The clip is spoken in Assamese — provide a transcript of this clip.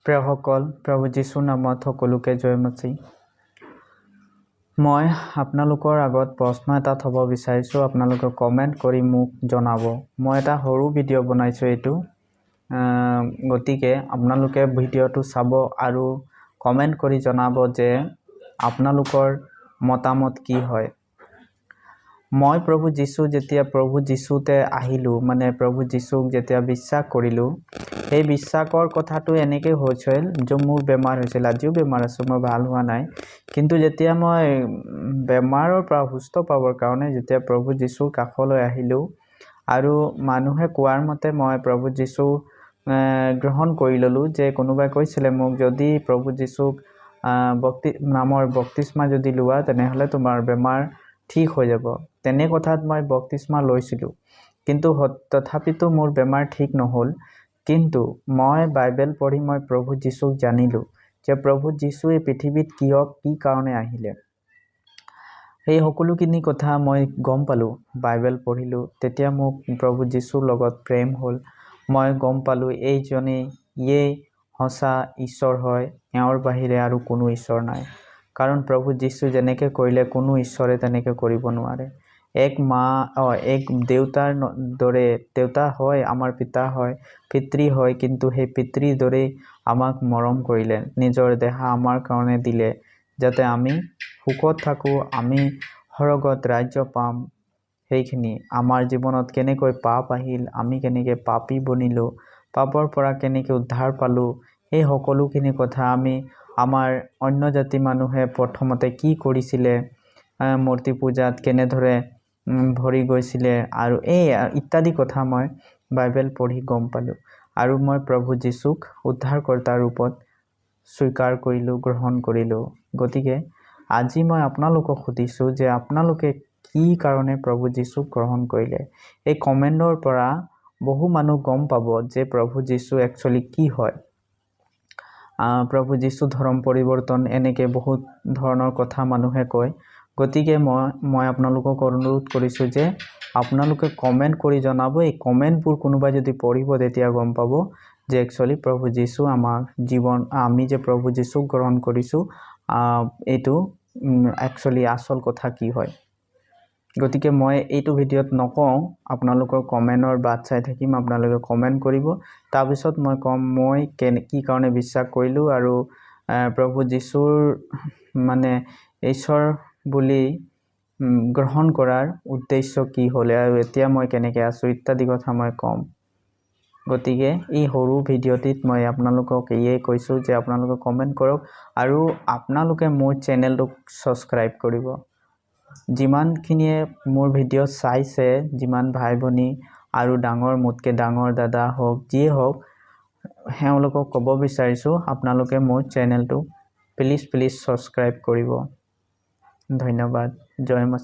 প্ৰিয়সকল, প্ৰভু যীশুৰ নামত সকলোকে জয় মচি। মই আপোনালোকৰ আগত প্ৰশ্ন এটা থ'ব বিচাৰিছোঁ, আপোনালোকে কমেণ্ট কৰি মোক জনাব। মই এটা সৰু ভিডিঅ' বনাইছোঁ এইটো, গতিকে আপোনালোকে ভিডিঅ'টো চাব আৰু কমেণ্ট কৰি জনাব যে আপোনালোকৰ মতামত কি হয়। মই প্ৰভু যীশু যেতিয়া প্ৰভু যীশুতে আহিলোঁ, মানে প্ৰভু যীশুক যেতিয়া বিশ্বাস কৰিলোঁ, সেই বিশ্বাসৰ কথাটো এনেকৈ হৈছিল যে মোৰ বেমাৰ হৈছিল, আজিও বেমাৰ আছোঁ, মই ভাল হোৱা নাই। কিন্তু যেতিয়া মই বেমাৰৰ পৰা সুস্থ পাবৰ কাৰণে যেতিয়া প্ৰভু যীশুৰ কাষলৈ আহিলোঁ আৰু মানুহে কোৱাৰ মতে মই প্ৰভু যীশু গ্ৰহণ কৰি ল'লোঁ, যে কোনোবাই কৈছিলে মোক, যদি প্ৰভু যীশুক বক্তি নামৰ বপ্তিস্মা যদি লোৱা তেনেহ'লে তোমাৰ বেমাৰ ঠিক হৈ যাব। তেনে কথাত মই বপ্তিস্মা লৈছিলোঁ, কিন্তু তথাপিতো মোৰ বেমাৰ ঠিক নহ'ল। কিন্তু মই বাইবেল পঢ়ি মই প্ৰভু যীশুক জানিলোঁ যে প্ৰভু যীশু এই পৃথিৱীত কিয় কি কাৰণে আহিলে, সেই সকলোখিনি কথা মই গম পালোঁ। বাইবেল পঢ়িলোঁ, তেতিয়া মোক প্ৰভু যীশুৰ লগত প্ৰেম হ'ল। মই গম পালোঁ এইজনেই ইয়েই সঁচা ঈশ্বৰ হয়, এওঁৰ বাহিৰে আৰু কোনো ঈশ্বৰ নাই। কাৰণ প্ৰভু যীশু যেনেকৈ কৰিলে কোনো ঈশ্বৰে তেনেকৈ কৰিব নোৱাৰে। এক মা এক দেউতাৰ দৰে দেউতা হয়, আমাৰ পিতা হয়, পিতৃ হয়, কিন্তু সেই পিতৃৰ দৰেই আমাক মৰম কৰিলে, নিজৰ দেহা আমাৰ কাৰণে দিলে, যাতে আমি সুখত থাকোঁ, আমি সৰগত ৰাজ্য পাম। সেইখিনি আমাৰ জীৱনত কেনেকৈ পাপ আহিল, আমি কেনেকৈ পাপী বনিলোঁ, পাপৰ পৰা কেনেকৈ উদ্ধাৰ পালোঁ, সেই সকলোখিনি কথা আমি আমাৰ অন্য জাতি মানুহে প্ৰথমতে কি কৰিছিলে, মূৰ্তি পূজাত কেনেদৰে ভৰি গৈছিলে আৰু এই ইত্যাদি কথা মই বাইবেল পঢ়ি গম পালোঁ। আৰু মই প্ৰভু যীশুক উদ্ধাৰকৰ্তাৰ ৰূপত স্বীকাৰ কৰিলোঁ, গ্ৰহণ কৰিলোঁ। গতিকে আজি মই আপোনালোকক সুধিছোঁ যে আপোনালোকে কি কাৰণে প্ৰভু যীশুক গ্ৰহণ কৰিলে। এই কমেণ্টৰ পৰা বহু মানুহ গম পাব যে প্ৰভু যীশু একচুৱেলি কি হয়। প্ৰভু যীশু ধৰ্ম পৰিৱৰ্তন এনেকৈ বহুত ধৰণৰ কথা মানুহে কয়। গতিকে মই আপোনালোকক অনুৰোধ কৰিছোঁ যে আপোনালোকে কমেণ্ট কৰি জনাব। এই কমেণ্টবোৰ কোনোবাই যদি পঢ়িব তেতিয়া গম পাব যে একচুৱেলি প্ৰভু যীশু আমাৰ জীৱন, আমি যে প্ৰভু যীশুক গ্ৰহণ কৰিছোঁ, এইটো একচুৱেলি আচল কথা কি হয়। গতিকে মই এইটো ভিডিঅ'ত নকওঁ, আপোনালোকৰ কমেণ্টৰ বাট চাই থাকিম, আপোনালোকে কমেণ্ট কৰিব, তাৰপিছত মই ক'ম মই কি কাৰণে বিশ্বাস কৰিলোঁ আৰু প্ৰভু যীশুৰ মানে ঈশ্বৰ বুলি গ্ৰহণ কৰাৰ উদ্দেশ্য কি হ'লে আৰু এতিয়া মই কেনেকৈ আছোঁ ইত্যাদি কথা মই ক'ম। গতিকে এই সৰু ভিডিঅ'টিত মই আপোনালোকক এয়ে কৈছোঁ যে আপোনালোকে কমেণ্ট কৰক আৰু আপোনালোকে মোৰ চেনেলটোক ছাবস্ক্ৰাইব কৰিব। যিমানখিনিয়ে মোৰ ভিডিঅ' চাইছে, যিমান ভাই ভনী আৰু ডাঙৰ মোতকৈ ডাঙৰ দাদা হওক যিয়ে হওক, তেওঁলোকক ক'ব বিচাৰিছোঁ আপোনালোকে মোৰ চেনেলটো প্লিজ প্লিজ ছাবস্ক্ৰাইব কৰিব। ধন্যবাদ। জয় মচি।